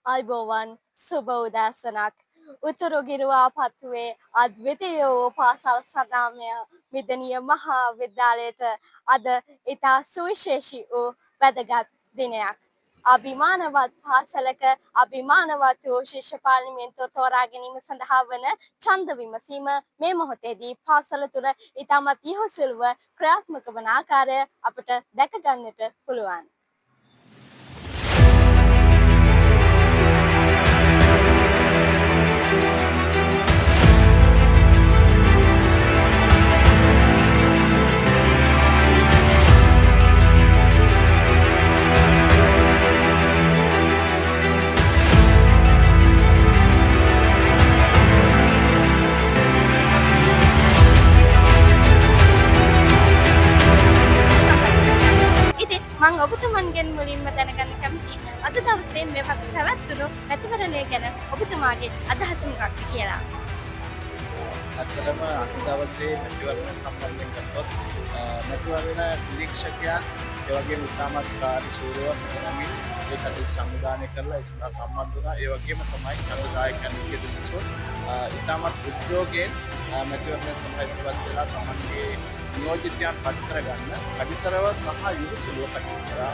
ආයුබෝවන්, සුබ උදෑසනක්. උතුරු ගිරුවාපත්තුවේ අද්විතීය වූ පාසල් සනාමය මිදෙනිය මහා විද්‍යාලයට අද ඉතා සුවිශේෂී වූ වැදගත් දිනයක්. අභිමානවත් පාසලක අභිමානවත් වූ ශිෂ්‍ය පාර්ලිමේන්තුව තෝරා ගැනීම සඳහා වන ඡන්ද විමසීම මේ මොහොතේදී පාසල තුළ ඉතාමත් ඉහසුළුව ක්‍රියාත්මක වන ආකාරය අපට දැක ගන්නට පුළුවන්. ඉතින් මං ඔබතුමන්ගෙන් මුලින්ම දැනගන්න කැමතියි අද දවසේ මේ පැවැත්වුණු මැතිවරණය ගැන ඔබතුමාගේ අදහස මොකක්ද කියලා. ඇත්තටම අද දවසේ මැතිවරණ සම්බන්ධයෙන් ගත්තොත්, මැතිවරණ නිරීක්ෂකයන් ඒ වගේම ඉතාමත් කාර්යශූරව නමින් ඒ කටයුතු සංවිධානය කරලා ඒ සඳහා සම්බන්ධ වුණා. ඒ වගේම තමයි ඡන්දදායකයන් විදියට සිසුන් ඉතාමත් උද්‍යෝගයෙන් මැතිවරණය සඳහා ඉදිරිපත් වෙලා තමන්ගේ නියෝජිතයන් පත් කරගන්න කඩිසරව සහ විමසිලිව කටයුතු කරා.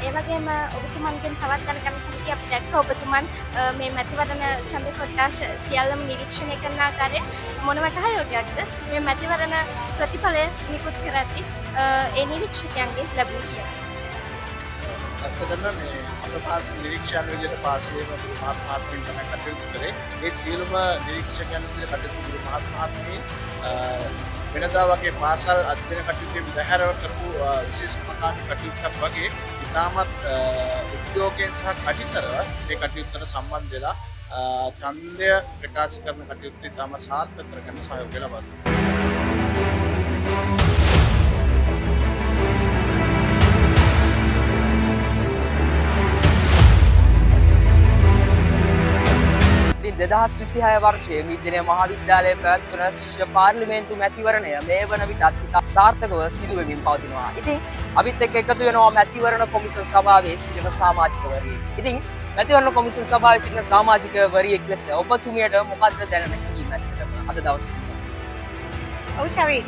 ඒ වගේම ඔබතුමන්ගෙන් තවත් දැනගන්න කැමතියි, අපි දැක්ක ඔබතුමන් මේ මැතිවරණ ඡන්ද කොට්ටාශ සියල්ලම නිරීක්ෂණය කරන ආකාරය, මොනම සහයෝගයක්ද මේ මැතිවරණ ප්‍රතිඵලය නිකුත් කරද්දී ඒ නිරීක්ෂකයන්ගෙන් ලැබුණේ කියලා. ඇත්තටම මේ අප පාසල් නිරීක්ෂයන් විදිහට පාසලේම ගුරු මහත් මහත්මීන් තමයි කටයුතු කරේ. ඒ සියලුම නිරීක්ෂකයන් විදිහට කටයුතු ගුරු මහත් මහත්මීන් වෙනදා වගේ පාසල් අධ්‍යයන කටයුතුෙන් බැහැරව කරපු විශේෂ සමකාමී කටයුත්තක් වගේ ඉතාමත් උද්‍යෝගයෙන් සහ කඩිසරව මේ කටයුත්තට සම්බන්ධ වෙලා ඡන්දය ප්‍රකාශ කරන කටයුත්ත ඉතාම සාර්ථක කරගන්න සහයෝගය ලබා දුන්නා. ඉතින් 2026 වර්ෂයේ මිද්දෙනිය මහාවිද්‍යාලයේ පැවැත්වුණ ශිෂ්‍ය පාර්ලිමේන්තු මැතිවරණය මේ වන විටත් ඉතා සාර්ථකව සිදු වෙමින් පවතිනවා. ඉතින් අපිත් එක්ක එකතු වෙනවා මැතිවරණ කොමිසම් සභාවේ සිටින සමාජිකවරියෙක්. ඉතින් මැතිවරණ කොමිසම් සභාවේ සිටින සමාජිකවරියෙක් ලෙස ඔබතුමියට මොකද්ද දැනෙන හැඟීම ඇත්තටම අද දවසේ? ඔව් ශවි,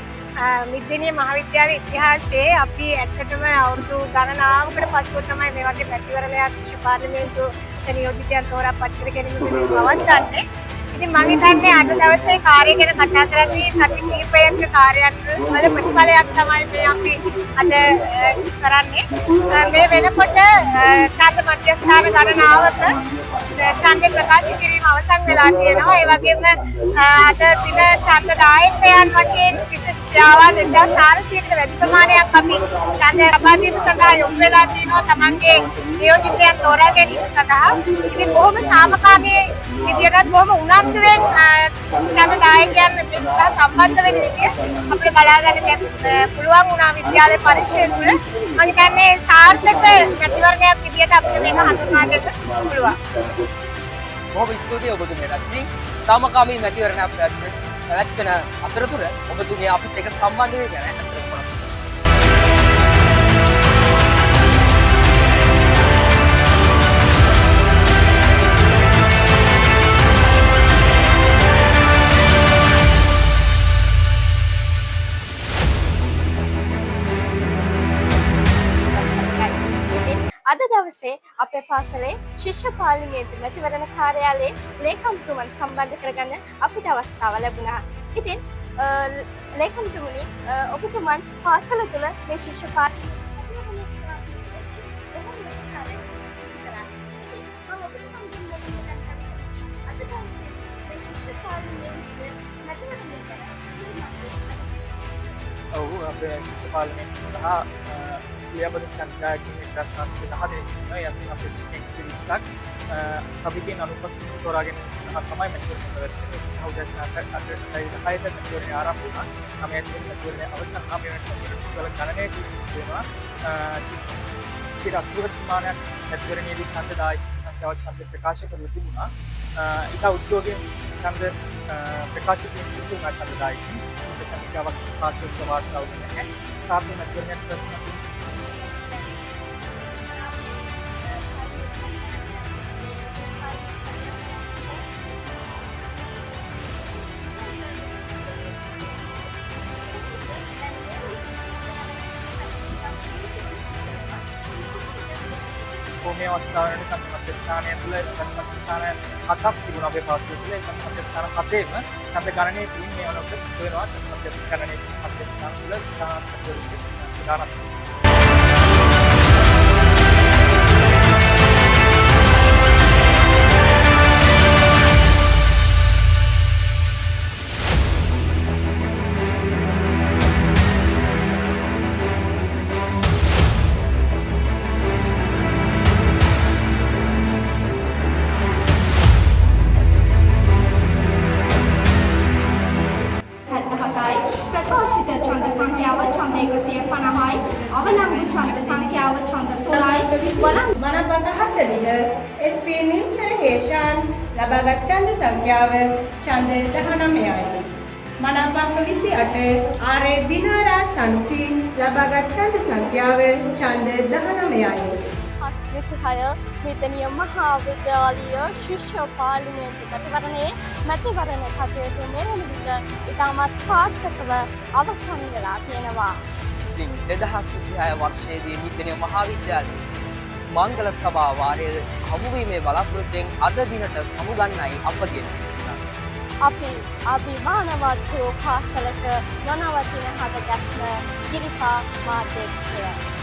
මිද්දෙනිය මහාවිද්‍යාලයේ ඉතිහාසයේ අපි ඇත්තටම අවුරුදු ගණනාවකට පසුව තමයි මේ වගේ මැතිවරණයක් ශිෂ්‍ය පාර්ලිමේන්තු නියෝජිතයන් තෝරා පත් කර ගැනීම පවත්වන්නේ. ඉතින් මං හිතන්නේ අද දවසේ කාර්ය ගැන කතා කරද්දී සති කිහිපයක කාර්යයන් වල ප්‍රතිඵලයක් තමයි මේ අපි අද කරන්නේ. මේ වෙනකොට ඡන්ද මධ්‍යස්ථාන ගණනාවක ඡන්දය ප්‍රකාශ කිරීම අවසන් වෙලා තියෙනවා. ඒ වගේම අද දින ඡන්ද දායකයන් වශයෙන් ශිෂ්‍ය ශිෂ්‍යාවන් 2400කට වැඩි ප්‍රමාණයක් අපි ඡන්ද ලබා දීම සඳහා යොමු වෙලා තියෙනවා තමන්ගේ නියෝජිතයන් තෝරා ගැනීම සඳහා. ඉතින් බොහොම සාමකාමී විදියටත් බොහොම උනන්දුවෙන් ඡන්ද දායකයන් මේ සඳහා සම්බන්ධ වෙන විදිය අපිට බලා ගන්න පුළුවන් වුණා විද්‍යාලය පරිසරය තුළ. මම හිතන්නේ සාර්ථක මැතිවරණයක් විදියට අපිට මේක හඳුන්වා දෙන්න පුළුවන්. බොහොම ස්තුතියි ඔබතුමියට. ඉතින් සාමකාමී මැතිවරණයක් පැවැත්වෙන අතරතුර ඔබතුමිය අපිත් එක්ක සම්බන්ධ වෙන්න ගැන ඇත්තටම බොහොම ස්තුතියි. ඉතින් අද දවසේ අපේ පාසලේ ශිෂ්‍ය පාර්ලිමේන්තු මැතිවරණ කාර්යාලයේ ලේකම්තුමන් සම්බන්ධ කරගන්න අපිට අවස්ථාව ලැබුණා. ඉතින් ලේකම්තුමනි, ඔබතුමන් පාසල තුළ මේ ශිෂ්‍ය පාර්ලිමේන්තු මැතිවරණය ක්‍රියාත්මක වෙද්දී බොහොම ලොකු කාර්යයක් ඉටු කරා. ඉතින් මම ඔබතුමන්ගෙන් මුලින්ම දැනගන්න කැමතියි අද දවසේදී මේ ශිෂ්‍ය පාර්ලිමේන්තුවේ මැතිවරණය ගැන ඔබතුමාගේ අදහස. ඔව්, අපේ ශිෂ්‍ය පාර්ලිමේන්තුව සඳහා ලියාපදිංචි ඡන්දදායකින් 1410 දෙනෙක් ඉන්නවා. ඒ අතරින් අපේ 120ක් සභිකයන් අනුපස්ථිත තෝරා ගැනීම සඳහා තමයි මැතිවරණය පැවැත්වෙන්නේ. ඒ සඳහා උදෑසන 8:10ට මැතිවරණය ආරම්භ වුණා. 9:30 මැතිවරණය අවසන් වුණා. මේ වෙනකොට මැතිවරණ ගණනය කිරීම සිදු වෙනවා. 80ක ප්‍රමාණයක් මැතිවරණයේදී ඡන්දදායකින් සංඛ්‍යාවක් ඡන්ද ප්‍රකාශ කරලා තිබුණා. ඉතා උද්‍යෝගයෙන් ඡන්ද ප්‍රකාශ කිරීම සිදු වුණා ඡන්දදායකින්. කිසිම සංඛ්‍යාවක් පාසල තුළ වාර්තා වුණේ නැහැ. සාර්ථක මැතිවරණයක් පැවැත්වුණා. මේ අවස්ථාව වෙනකොට ඡන්ද මධ්‍යස්ථානය තුළ ඡන්ද මධ්‍යස්ථාන හතක් තිබුණා අපේ පාසල තුළ. ඒ ඡන්ද මධ්‍යස්ථාන හතේම ඡන්ද ගණනය කිරීම මේ වනකොට සිදු වෙනවා. ඡන්ද මධ්‍යස්ථාන ගණනය කිරීම මධ්‍යස්ථාන තුළ ප්‍රධානත්වය. 77යි. ප්‍රකාශිත ඡන්ද සංඛ්‍යාව ඡන්ද 150යි. අවලංගු ඡන්ද සංඛ්‍යාව ඡන්ද 3යි. වළංගු මනපත 40 SP නිම්සර හේෂාන් ලබාගත් ඡන්ද සංඛ්‍යාව ඡන්ද 19යි. මනාප අංක 28 ආර් දිනාරා සනුති ලබාගත් ඡන්ද සංඛ්‍යාව ඡන්ද 19යි. 26 මිද්දෙනිය මහා විද්‍යාලීය ශිෂ්‍ය පාර්ලිමේන්තු මැතිවරණයේ මැතිවරණ කටයුතු මේ වන විට ඉතාමත් සාර්ථකව අවසන් වෙලා තියෙනවා. ඉතින් 2026 වර්ෂයේදී මිද්දෙනිය මහාවිද්‍යාලයේ මංගල සභා වාරය හමුවීමේ බලාපොරොත්තුවෙන් අද දිනට සමුගන්නයි අපගේ සූදානම්. අපි අභිමානවත් වූ පාසලක නොනවතින හද ගැස්ම ගිරිපා මාධ්‍යය.